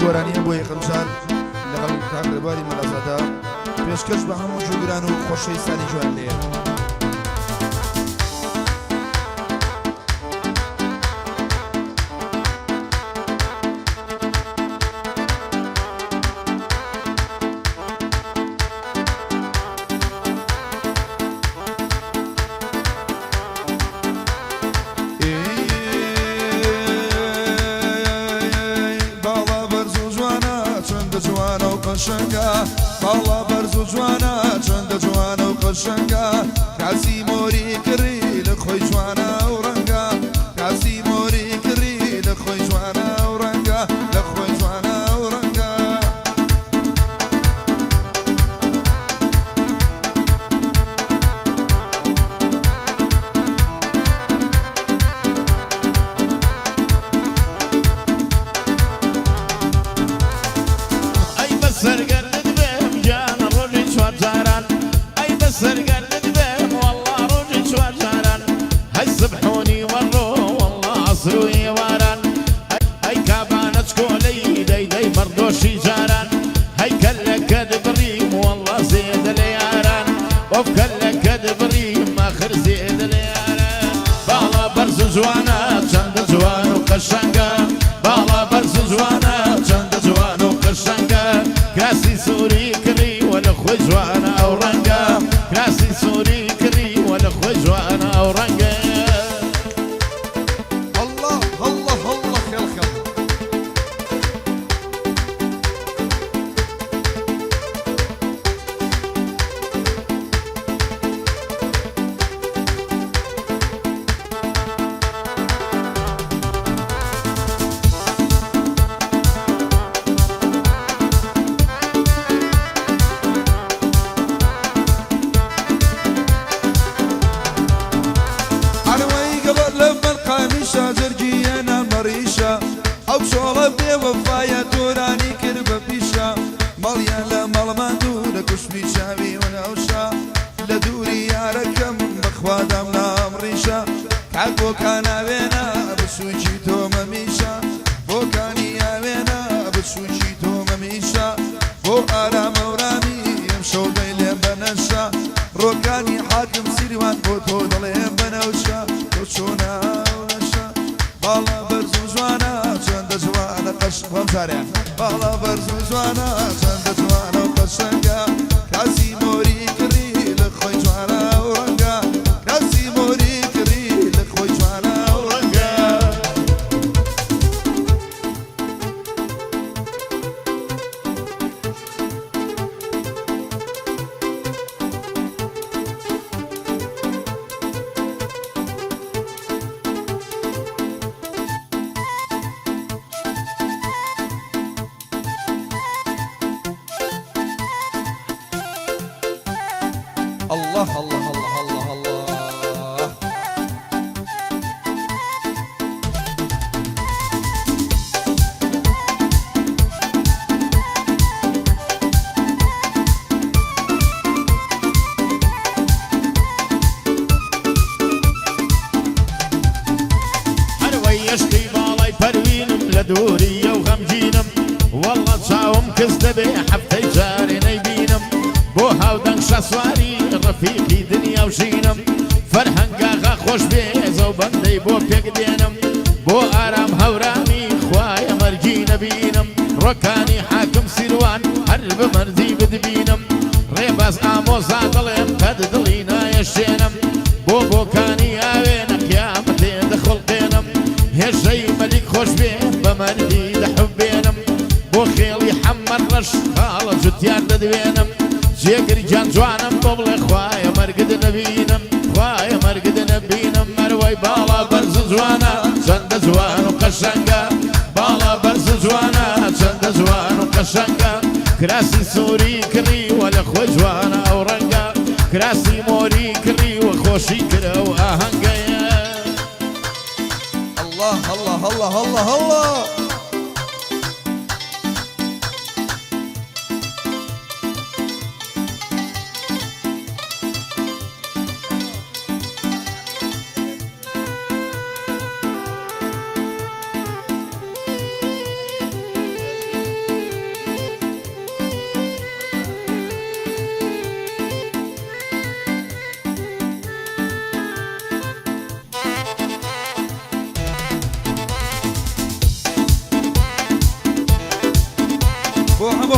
گۆرانیە بۆ یەکەم جار لەگەڵ کاک ڕێبواری مەلازادە پێشکەش بە هەموو گوێگران و خۆشەویستانی جوان لێ. باڵا بەرز و جوانە چەندە جوانە و قەشەنگە باڵا بەرز و جوانە چەندە جوانە و قەشەنگە کاسی مۆری کڕی لە خۆی جوانە و ڕەنگە کاسی مۆری کڕی لە خۆی جوانە و ڕەنگە لە خۆی جوانە و ڕەنگە. ئەی بەسەر گەردت بێم گیانە ڕۆژی چوار جاران ئەی بەسەر گەردت بێم وەڵڵا ڕۆژی چوار جاران هەی سبح و نیوەڕۆ وەڵڵا عەسر و ئێواران ئەی کابانە چکۆلەی دەی دەی مەڕدۆشی جاران هەی کەللەکەت بڕیم وەڵڵا زێدە لە یاران ئۆف کەللەکەت بڕیم ئاخر زێدە لە یاران باڵا بەرز و جوانە چەندە جوان و قەشەنگە باڵا بەرز و جوانە چەندە جوان و قەشەنگە کراسی سووری کڕیوە لە خۆی جوانە ئەو ڕەنگە کراسی سووری کڕیوە لە خۆی جوانە ئەو ڕەنگە. اللە اللە اللە خێڵ خێڵ. عەرەوەی گەڵە لە بەر قامیشە جەرگی هێنان بە ڕیشە ئەو چۆڵە بێ وەفایە تۆرانی کرد بە پیشە ماڵیان لە ماڵمان دوورە کوشمی چاوی وەنەوشە لە دووری یارەکەم بەخوا دامنام ڕیشە کاک بۆکان ئاوێنە بچووکی تۆ مەمیشە بۆکانی ئاوێنە بچووکی تۆ مەمیشە بۆ ئارام ئەورامی ئەمشەو بەیلێم بەنەشە ڕۆکانی حاکم سیروان بۆ تۆ دەڵێم بەنەوشە تۆ چۆنە ئەو لەشە باڵا بەرز و جوانە چەندە جوانە قەش بەم جارێ باڵا بەرز و جوانە چەندە جوانە و قەشەنگە کاسی مۆری کڕی لە خۆی جوانە و ڕەنگە کاسی مۆری کڕی لە خۆی جوانە و ڕەنگە. اللە اللە اللە اللە اللە. هەروەی یەشقی باڵای پەروینم لە دووریە و غەمگینم وەڵڵا چاوم کز دەبێ هەفتەی جارێ نەیبینم بۆ هاودەنگ شاسواری ڕەفیقی دنیا و ژینم فەرهەنگ ئاغا خۆش بێ زەوبەندەی بۆ پێک دێنم بۆ ئارام هەورامی خوایە مەرگی نەبینم ڕۆکانی حاکم سیروان هەر بە مەردی بتبینم ڕێباز ئامۆزا دەڵێم قەت دڵی نایەشێنم بۆ بۆکانی ئاوێنە قیامەتێ دەخوڵقێنم هێژەی مەلیک خۆش بێ بە مەردی دەحوبێنم بۆ خێڵی حەمە ڕەش خاڵە جوتیار دەدوێنم جێگر گیان جوانم بۆ بڵێ خوایە مەرگت نەبینم خوایە مەرگت نەبینم مەروەی باڵا بەرز و جوانە چەندە جوان و قەشەنگە باڵا بەرز و جوانە چەندە جوان و قەشەنگە کراسی سووری کڕیوە لە خۆی جوانە ئەو ڕەنگە کراسی مۆری کڕیوە خۆشی کرە و ئاهەنگەیە. اللە اللە اللە اللە اللە.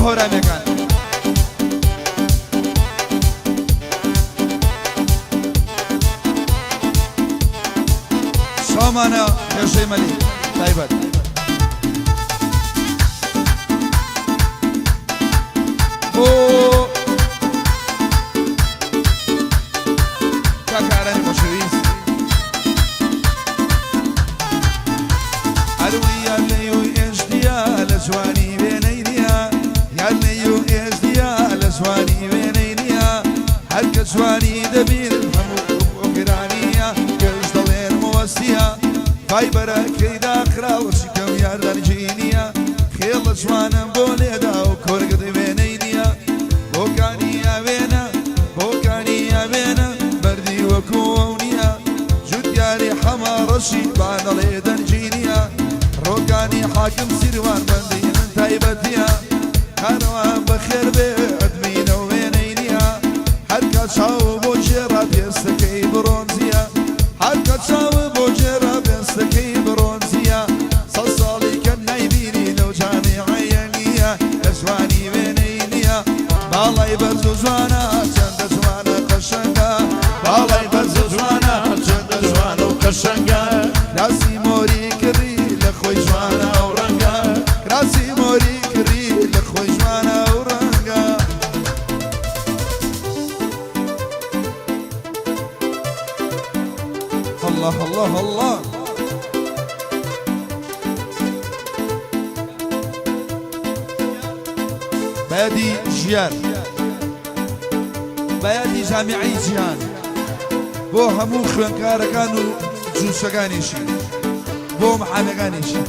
هەورامیەکان. شاومانە هێژەی مەلیک تایبەت. بۆ کاکە ئارامی خۆشەویست. ئەروی یار لەی و ئێش دیە لە جوانی وێنەی نیە یار لەی و ئێش دیە لە جوانی وێنەی نیە هەر کە جوانی دەبینم هەموو ئۆگرانیە گشت دەڵێن مۆسیە ڤایبەرەکەی داخراوە چیکەم یار دەرگی نیە خێڵە جوانم بۆ لێدا و کۆرگت وێنەی نیە بۆکانی ئاوێنە بۆکانی ئاوێنە بەردی وەکو ئەو نیە جوتیاری حەمە ڕەشی با نەڵێ دەنگی نیە ڕۆکانی حاکم سیروان بەندی من تایبەتیە کاروان بەخێر بێ ئەدمینە و وێنەی نیە هەرکە چاو بۆ گێڕا پێستەکەی بڕۆنزیە هەرکە چاو بۆ گێڕا پێستەکەی بڕۆنزیە سەد ساڵی کەم نایبینی لەو جامیعەیە نییە لە جوانی وێنەی نییە باڵای بەرز و جوانە چەندە جوانە قەشەنگە باڵای بەرز و جوانە چەندە جوانە و قەشەنگە کراسی مۆری کڕی لە خۆی جوانە ئەو ڕەنگە کراسی مۆری کڕی لە خۆی جوانە ئەو ڕەنگە. الله الله الله. بەیادی ژیار بەیادی جامیعەی جیهان بۆ هەموو خوێندکارەکان و جووسەکانیشی بۆ محامەکانیشی.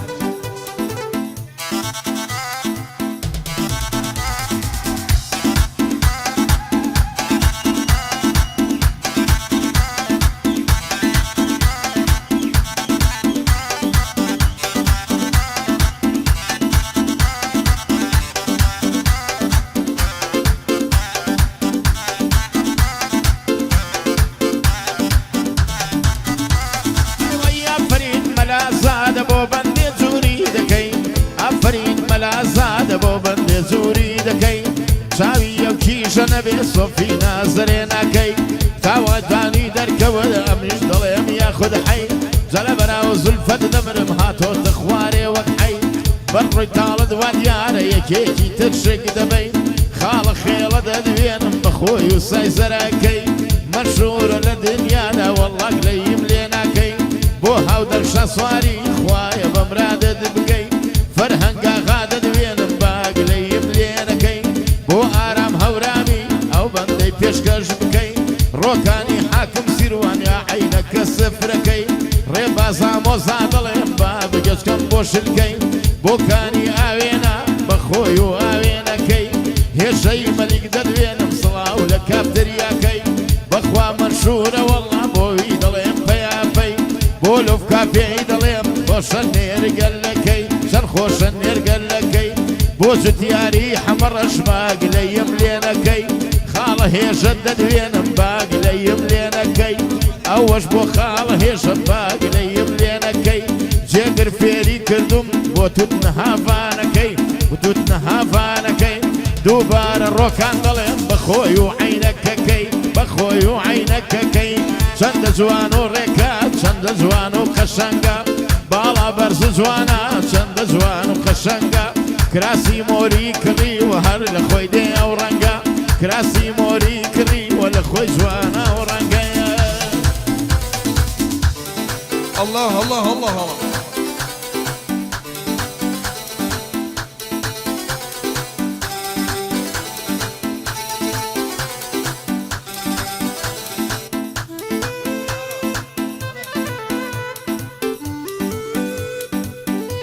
وەی ئافەرین مەلا زادە بۆ بەندێ جووری دەکەی ئافەرین مەلا زادە بۆ بەندێ جووری دەکەی چاوی ئەو کیژە نەبێ سۆفی نازەرێ ناکەی تاوەتانی دەرکەوت ئەمنیش دەڵێم یاخود حەی جا لە بەراو زولفەت دەمرم هاتۆتە خوارێ وەک حەی بەر ڕووی تاڵت وا دیارە یەکێکی تر شک دەبەی خاڵە خێڵە دەدوێنم بە خۆی و سای زەرەکەی مەشهورە لە دنیادا وەڵڵا گلەییم لێ ناکەی بۆ هاودەنگ شاسواری خوایە بە مرادت بگەی فەرهەنگ ئاغا دەدوێنم با گلەییم لێ نەکەی بۆ ئارام هەورامی ئەو بەندەی پێشکەش بکەی ڕۆکانی حاکم سیروان یا عەینەکە سفرەکەی ڕێباز ئامۆزا دەڵێم با بگەچکەم بۆ شلکەی بۆ کانی ئاوێنە بە خۆی و ئاوێنەکەی هێژەی مەلیک دەدوێنم سڵاو لە کافتریاکەی بەخوا مەنشورە وەڵا بۆوی دەڵێم پەیاپەی بۆ لۆف کافێی دەڵێم خۆشە نێرگەلەکەی چەند خۆشە نێرگەلەکەی بۆ جوتیاری حەمەڕەش با گلەییم لێ نەکەی خاڵە هێژە دەدوێنم با گلەییم لێ نەکەی ئەوەش بۆ خاڵە هێژە با گلەییم لێ نەکەی جێگر فێری کردوم بۆ توتنە هاڤانەکەی توتنە هاڤانەکەی دووبارە ڕۆکان دەڵێم بە خۆی و عەینەکەکەی بە خۆی و عەینەکەکەی چەندە جوان و ڕێکە چەندە جوان و قەشەنگە باڵا بەرز و جوانە چەندە جوان و قەشەنگە کراسی مۆری کڕی و هەر لە خۆی دێ ئەو ڕەنگە کراسی مۆری کڕی و لە خۆی جوانە ئەو ڕەنگەیە. اللە اللە اللە اللە.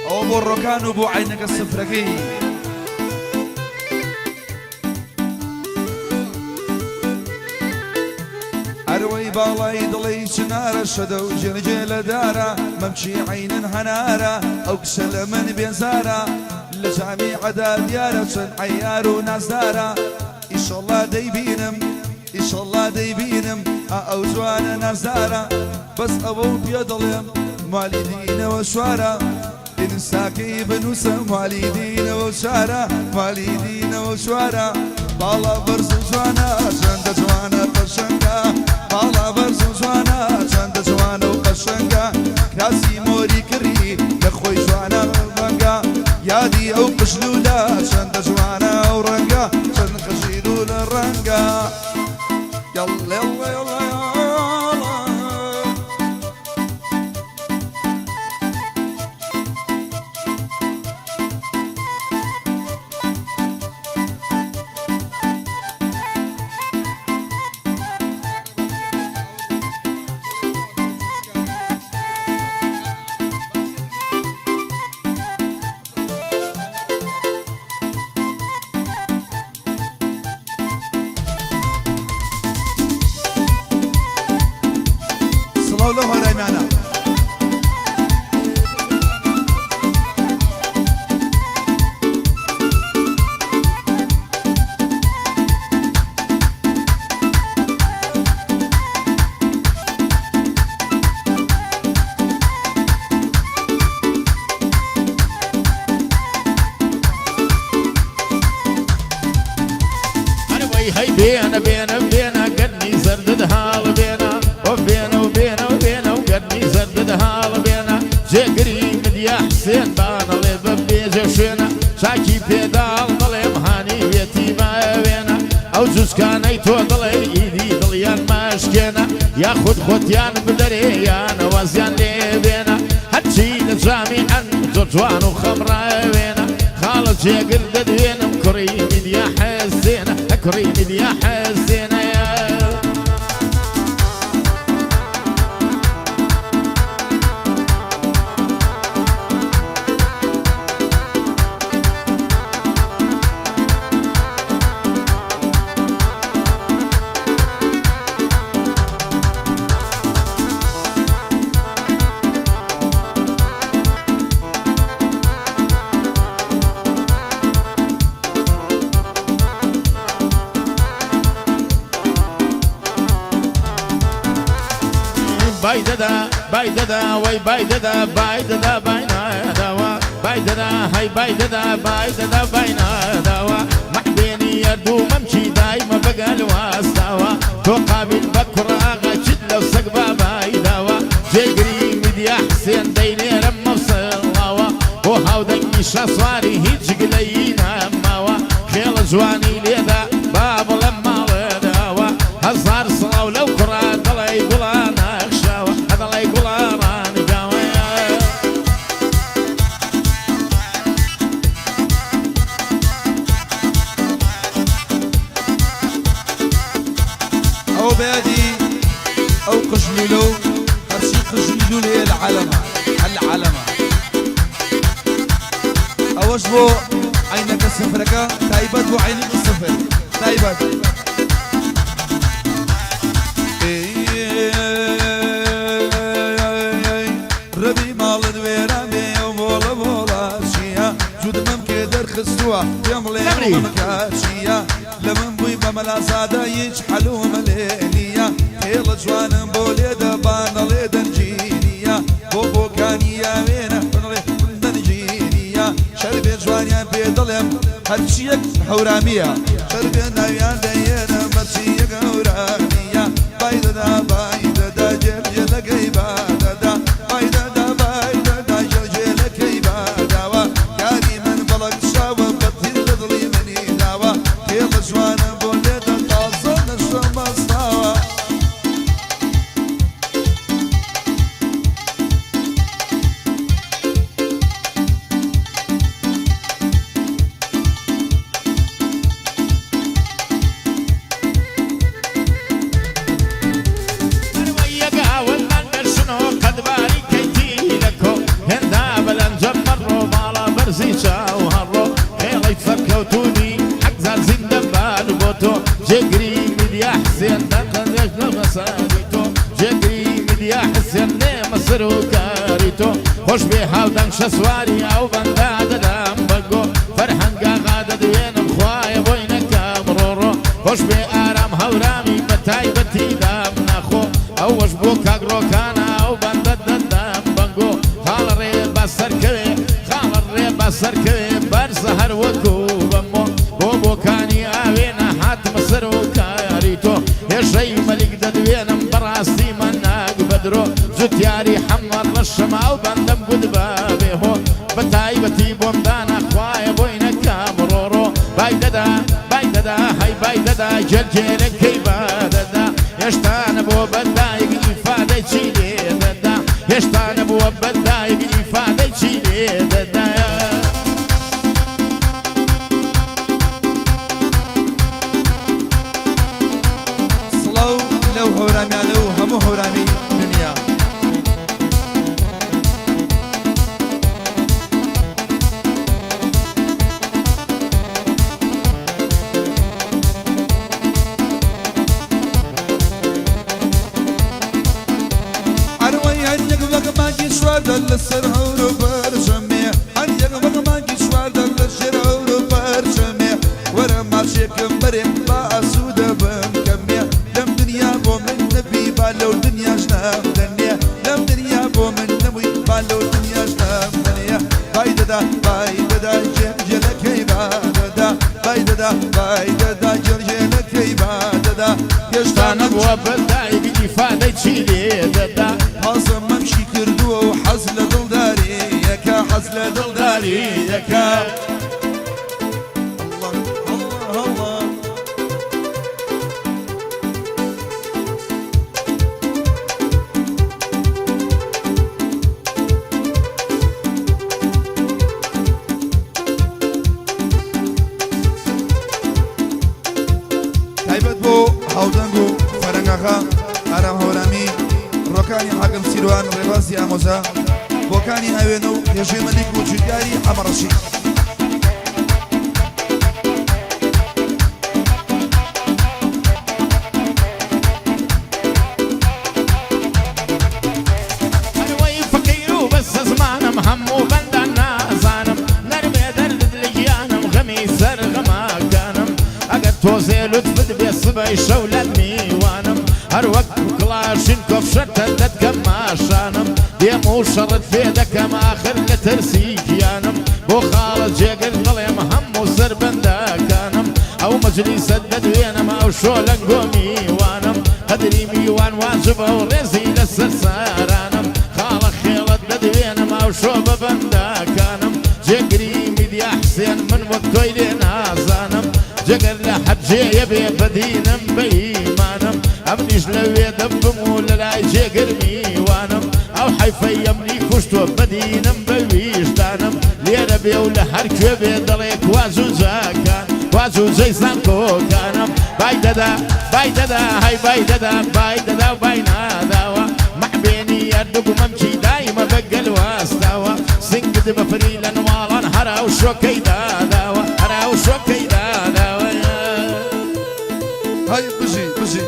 ئەوە بۆ ڕۆکان و بۆ عەینەکە سفرەکەی. ئەروەی باڵای دڵی چنارە شەدە و جێنجێ لە دارە مەمکی عەینن هەنارە ئەو کچە لە من بێزارە لە جامیعەدا دیارە چەند عەیار و نازدارە ئیشەڵا دەیبینم ئیشەڵا دەیبینم ئا ئەو جوانە نازدارە بەس ئەوەو پێ دەڵێم مالیدینەوە سوارە. ئینساکەی بنووسە مالیدینەوە شارە مالیدینەوە شوارە باڵا بەرز و جوانە چەندە جوانە قەشەنگە باڵا بەرز و جوانە چەندە جوانە و قەشەنگە کراسی مۆری کڕی لە خۆی جوانە ڕەنگە یادی ئەو قژلولە چەندە جوانە ئەو ڕەنگە چەند قژی لولە ڕەنگە يلا يلا يلا يلا. سڵاو لەو هەرایمانە. هەروەی هەی بێنە بێنە بێنە گەرمی زەردت هاڵ بێنە ئۆ بێنە و بێنە و بێنە و گەرمی زەردت هاڵ بێنە جێگری مدیا حسێن بانەڵێ بە بێژە شوێنە چاکی پێداڵ دەڵێم هانی وێتی ماوێنە ئەو جوچکانەی تۆ دڵێ ئیدی دڵیان ماشکێنە یاخود خۆتیان بدەرێ یانەوازیان لێ بێنە هەرچی لە جامی ئەن زۆر جوان و خەمڕاوێنە خاڵە جێگر دەدوێنم کوڕی میدیا حەزێنە کوڕی میدیا حەزێنە. بای دەدا بای دەدا وەی بای دەدا بای دەدا بای ناداوە بای دەدا هەی بای دەدا بای دەدا بای ناداوە مەحبێنی یەردوو مەمکی دایمە بەگەل واستاوە تۆ قابل بە کوڕاغە چت لەو سەگ بابای داوە جێگری میدیا حسێن دەینێرم مەوسڵاوە بۆ هاودەنگی شاسواری هیچ گلەیی نەماوە خێڵە جوانی لێدا با بڵێم ماڵێداوە هەزار سڵاو لەو کوڕە دەڵێی گوڵە نەخشاوە دەڵێی گوڵە ڕانگاوە. ئەو بەیادی ئەو قژلولە و هەرچی قژلولەیە لە عالەمە هەر لە عالەمە. ئەوەش بۆ عینەکە سفرەکە تایبەت بۆ عینەکی سفر تایبەت. ڕەبی ماڵت وێران بێ ئەو بۆڵە بۆڵە چییە؟ جوودمم کێ دەرخستووە پێم بڵێ نەمری. مەمکە چییە؟ لە من بووی بە مەلازادە هیچ حەلومە لێ نییە خێڵە جوانم بۆ لێدە بانەڵێ دەنگی نییە بۆ بۆکانی یاوێنە بنڵێ دەنگی نییە شەربێ جوانیان پێ دەڵێم هەرچیەک هەورامیە شەربێ ناویان دەیێنە مەرچیەک هەورامیە بای دەدا بای دەدا جێلجێلەکەی بادەدا بای دەدا بای دەدا جێلجێلەکەی باداوە یاری من بەڵک شاوە بەتیر لە دڵی منی داوە خێڵە جوانە بۆ لێدە تازە نەشە مەستاوە. جێگری میدیا حسێن دەقەنێک لەمەساری تۆ جێگری میدیا حسێن نێمە سەر و کاری تۆ خۆش بێ هاودەنگ شەسواری ئەو بەندا دەدام بەگۆ فەرهەنگا غادە دوێنم خوایە بۆی نەکەم ڕۆڕۆ خۆش بێ ئارام هەورامی بە تایبەتی دام ناخۆ ئەوەش بۆ کاگرۆکانە ئەو بەندە دەدام بەنگۆ خاڵە ڕێ بە سەرکەوێ. هێژەی مەلیک دەدوێنم بەڕاستی من ناک بەدرۆ جوتیاری حەمە ڕەشم ئەو بەندەم گوت بە بێهۆ بە تایبەتی بۆم دانا خوایە بۆی نەکام ڕۆڕۆ بای دەدا بای دەدا هەی بای دەدا گێل گێلەکەی بادەدا هێشتا نەبووە بە دایک ئیفادەی چی لێ دەدا هێشتا نەبووە بە دایک ئیفادەی چی لێ دەدا. سڵاو لەو هەورامیانە و هەموو هەورامی دنیا. عەروەی هەر یەک وەک مانگی 14 لەسەر هەور و پەرچەمێ، هەر یەک وەک مانگی 14 لەژێر هەور و پەرچەمێ. وەرە ماچێکم بەرێ با ئاسوودە بم کەمێ، لەم دنیا بۆ من نەبی با لەو دنیاش نەمدەنێ، لەم دنیا بۆ من نەبووی با لەو دنیاش نەمدەنێ. بای دەدا بای دەدا گێل گێلەکەی با دەدا، بای دەدا بای دەدا گێل گێلەکەی با دەدا. هێشتا تا نەبووە نەبووە بە دایک ئیفادەی چی لێ دەدا. تازە مەمشی کردووە و حەز لە دڵداریەکە، حەز لە دڵداریەکە. الله الله الله. تایبەت بۆ هاودەنگ و فەرەنگاغا ئارام هەورامی، ڕۆکانی حاکم سیروان، ڕێبازی ئامۆزا، بۆکانی ئاوێنە و هێژەی مەلیک و جوتیاری حەمەڕەشی. ئەروەی فەقیر و بەس زمانم هەموو بەندان نازانم نەرمێ دەردت لە گیانم غەمی سەر غەماکانم ئەگەر تۆزێ لوتفت بێ سبەی شەو لەت میوانم هەر وەک کڵاشینکۆف شەرتە دەتکەم ماشانم دێم و شەڕت پێ دەکەم ئاخر لە ترسی گیانم بۆ خاڵە جێگر دەڵێم هەموو سەربەندەکانم ئەو مەجلیسە دەدوێنم ئەو شۆ لەنگۆ میوانم قەدری میوان واجبە و ڕێزی لەسەر سارانم خاڵە خێڵت دەدوێنم ئەو شۆ بە بەندەکانم جێگری میدیا حسێن من وەک تۆی لێ نازانم جگەر لە حەجێیە بێ بەدینم بە ئیمانم ئەمنیش لەوێ دەبم و لە لای جێگر میوانم ئەو حەیفەی ئەمنی کوشتوە بەدینم بە ویژدانم لێرە بێ و لە هەر کوێ بێ دەڵێ کوا جوجەکان کوا جوجەی زانکۆکانم بای دەدا بای دەدا هەی بای دەدا بای دەدا و بای ناداوە مەحبێنی هەردوو مەمکی دایمە بە گەل واستاوە سنگت بەفری لە نواڵان هەرا و شۆکەی داداوە هەرا و شۆکەی داداوە. هەی بژی بژی.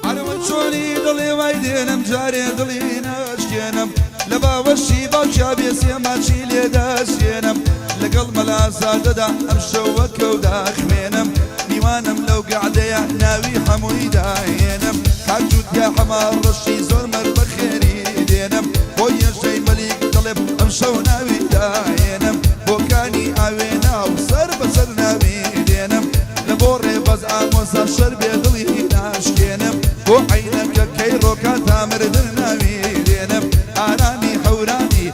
عەرەوە چۆنی دڵێ وای دێنم جارێ دڵی ناشکێنم لە باوەشی باوکیا بێ سێ ماچی لێ دەشێنم لەگەڵ مەلازادەدا ئەم شەوە کەودا خوێنم میوانم لەو گەعدەیە ناوی هەمووی داهێنم کاک جووتیا حەمە ڕەشی زۆر مەر بەخێری دێنم بۆ یەژەی مەلیک دەڵێم ئەم شەو ناوی داهێنم بۆکانی ئاوێنا و سەر بەسەر ناوی دێنم لە بۆ ڕێبەز ئامۆزا شەر بێ دڵی ناشکێنم بۆ عەینەکە کەی ڕۆکا تا مردن ناوی دێنم ئارامی هەورامی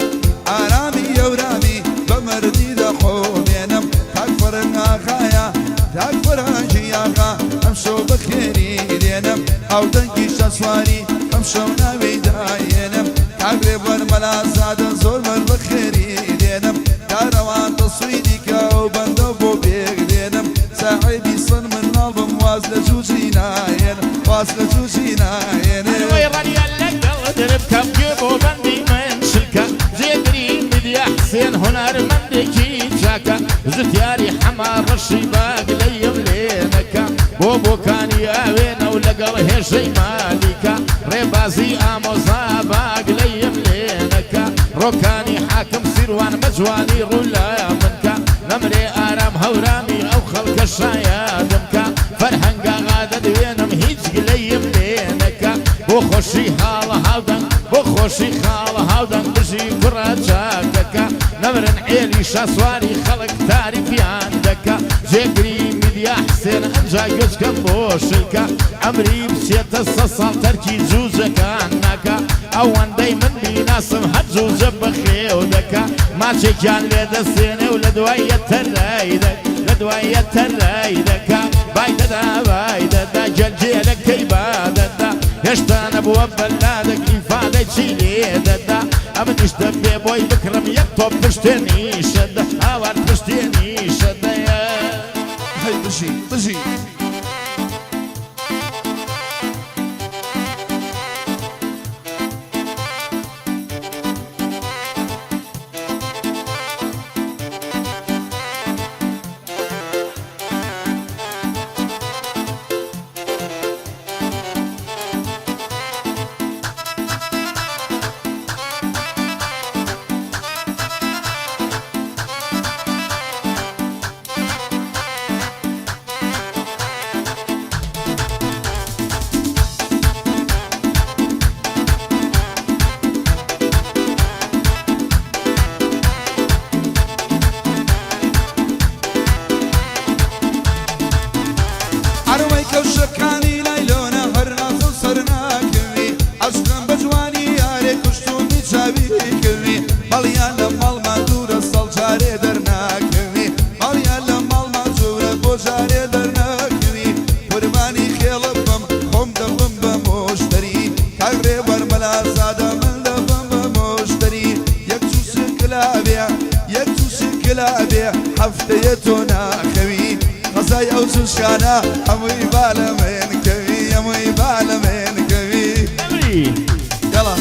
ئارامی یەورامی بە مەردی دەخۆمێنم تاک فەرەنگ ئاغایە تاک فەرهەنگی ئاغا ئەم شەو بەخێری دێنم هاودەنگی شەسواری ئەم شەو ناوی داهێنم کاک ڕێبوار مەلازادە زۆر مەر بەخێری دێنم کارەوان تەسویری کە ئەو بەندە بۆ پێک دێنم ساحێبی سن مناڵ بم واز لە جوجی ناهێنم واز لە جوجی ناهێنم. ئەروەی ڕەنیە لەگەڵ دربکەم گوێ بۆ بەندی من شلکە جێگری میدیا حسێن هونەرمەندێکی چاکە جوتیاری حەمە ڕەشی باگلەیم لێ نەکە بۆ بۆکانی ئاوێنە و لەگەڵ هێژەی مالیکە ڕێبازی ئامۆزا باگلەیم لێ نەکە ڕۆکانی حاکم سیروان بە جوانی ڕوو لە منکە نەمرێ ئارام هەورامی ئەو خەڵکە شایەدم کە فەرهەنگا غادە دوێنم هیچ گلەیم لێ نەکە بۆ خۆشی هاڵە هاودەنگ بۆ خۆشی خۆشی خاڵە هاودەنگ بژی کوڕە چاکەکە نەمرن عێلی شاسواری خەڵک تاریفیان دەکا جێگری میدیا حسێن ئەنجا گوێچکەم بۆ شلکە عەمری بچێتە سە ساڵ تەرکی جوجەکان ناکا ئەوەندەی من بیناسم هەر جوجە بەخێو دەکا ماچێکیان لێ دەستێنێ و لە دوای یە تەرای دەک لە دوای یە تەرای دەکا بای دەدا بای دەدا گەلگێلەکەی با دەدا هێشتا نەبووە بەلادەک ئیفادەی چی لێ دەدا ئەمنیش دەبێ بۆی بکڕم یەک تۆپ پشتێنیشەدە هاوار پشتێنیشەدەیە. هەی بژی بژی. عەرمەی کەوشەکانی لایلۆنە هەر نازم سەر ناکەوی عەشقم بە جوانی یارێ کوشتومی چاوی کەوی ماڵیان لە ماڵمان دوورە ساڵ جارێ دەرناکەوی ماڵیان لە ماڵمان دوورە بۆ جارێ دەرناکەوی قوربانی خێڵە بم خۆم دەبم بە مۆشتەری کاک ڕێبوار مەلازادە من دەبم بە مۆشتەری یەک چوسک کلابێ یەک چوسک کلابێ هەفتەیە تۆ ناخەوی قەزای ئەو چوسکانە هەمووی بالەمێن کەوی هەمووی بالەمێن کەوی ئەمری. یەڵا.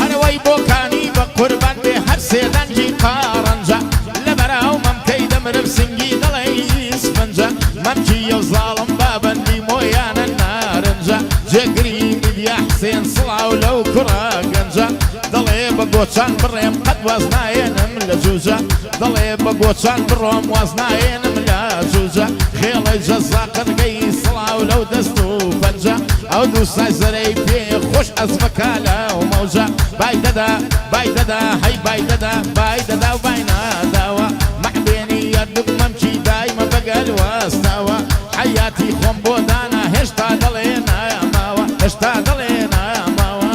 هەرەوەی بۆکانی بە قوربان بێ هەر سێ دەنگی قاڕەنجە لە بەراو مەمکەی دەمرم سنگی دەڵێی ئیسفنجە مەمکی یەو زاڵم بابەندی مۆیانە نارنجە جێگری میدیا حسێن سڵاو لەو کوڕە گەنجە دەڵێ بە گۆچان بڕێم قەت واز نایەنم لە جوجە دەڵێ بە گۆچان بڕۆم واز نایەنم لە جوجە خێڵەی جەزا قەرگەی سڵاو لەو دەست و پەنجە ئەو دوو سایزەرەی پێ خۆش ئەزمەکا لەو مەوجە بای دەدا بای دەدا هەی بای دەدا بای دەدا و بای ناداوە مەعبێنی یەردوک مەمکی دایمە بەگەل وەستاوە حەیاتی خۆم بۆ دانا هێشتا دەڵێ ناماوە هێشتا دەڵێ ناماوە.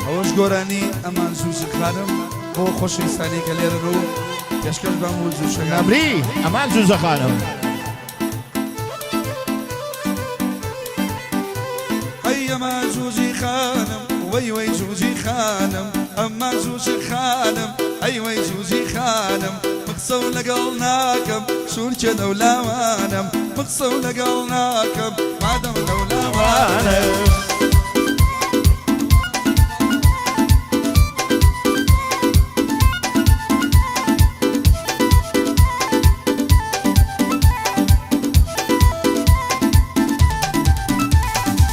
ئەوەش گۆرانی ئەمان زوزی خانم بۆ خۆشەویستانی کە لێرەن و پێشکەش بەم و زوشەکان. نەمری ئەمان زوزە خانم. هەی ئەمان زوزی خانم وەی وەی زوزی خانم ئەمان زوزی خانم هەی وەی زوزی خانم مقسەو لەگەڵ ناکەم سوورکە لەو لاوانم مقسەو لەگەڵ ناکەم مادەم لەو لاوانم.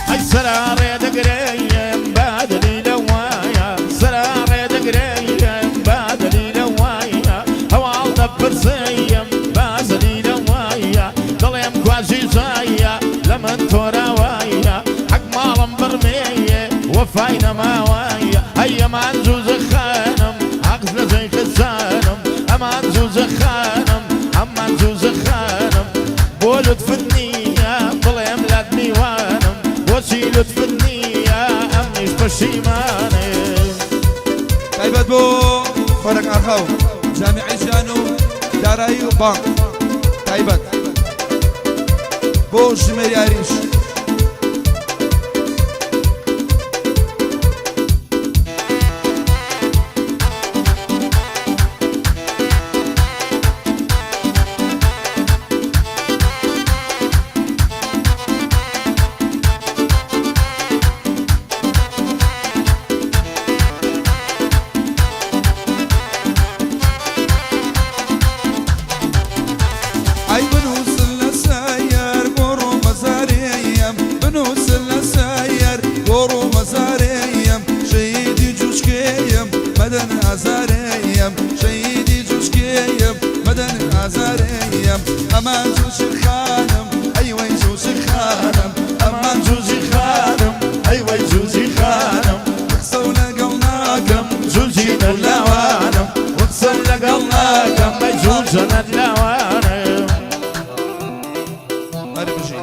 ئەی سەرا ڕێ دەگرێم با دەلیلە وایە سەرا ڕێ دەگرێم با دەلیلە وایە هەواڵ دەپرسیم با زەلیلە وایە دەڵێم کواژی جایە لە من تۆراوایە حەق ماڵم بڕمێیە وەفای نەماوایە هەی ئەمان جوزە خانم حەق لە جێی خزانم ئەمان جوزە خانم ئەمان جوزە خانم بۆ لوتفت نییە بڵێم لات میوانم بۆچی لوتفت نییە ئەمنیش پەشیمانێ. تایبەت بۆ خۆرەک ئاخاو جامیعەی ژیان و دارایی و بانک تایبەت بۆ ژمێریاریش. ئای بنووسن لە سەیەر بۆ ڕۆمەزارێ. مەدەن ئازارێم ئەمان جوجی خانم ئەی وەی جوجی خانم ئەمان جوجی خانم ئەی وەی جوجی خانم قسەو لەگەڵ ناکەم جوجی لاوانم قسەو لەگەڵ ناکەم بە جوجەنەت لاوانم. هەر بژی.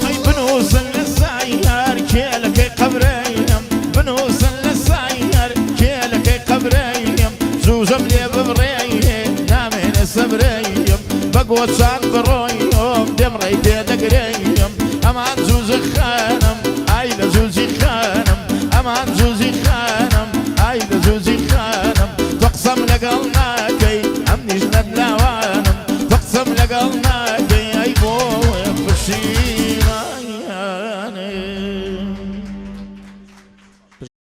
ئەی بنووسن لە سایار کێلەکەی قەبرەیم، بنووسن لە سایار کێلەکەی قەبرەیم، زووزەم لێ ببڕێ نامێنێ سەبرەیم، بە گۆچان بڕۆیم دێم ڕێی پێ دەگرێم.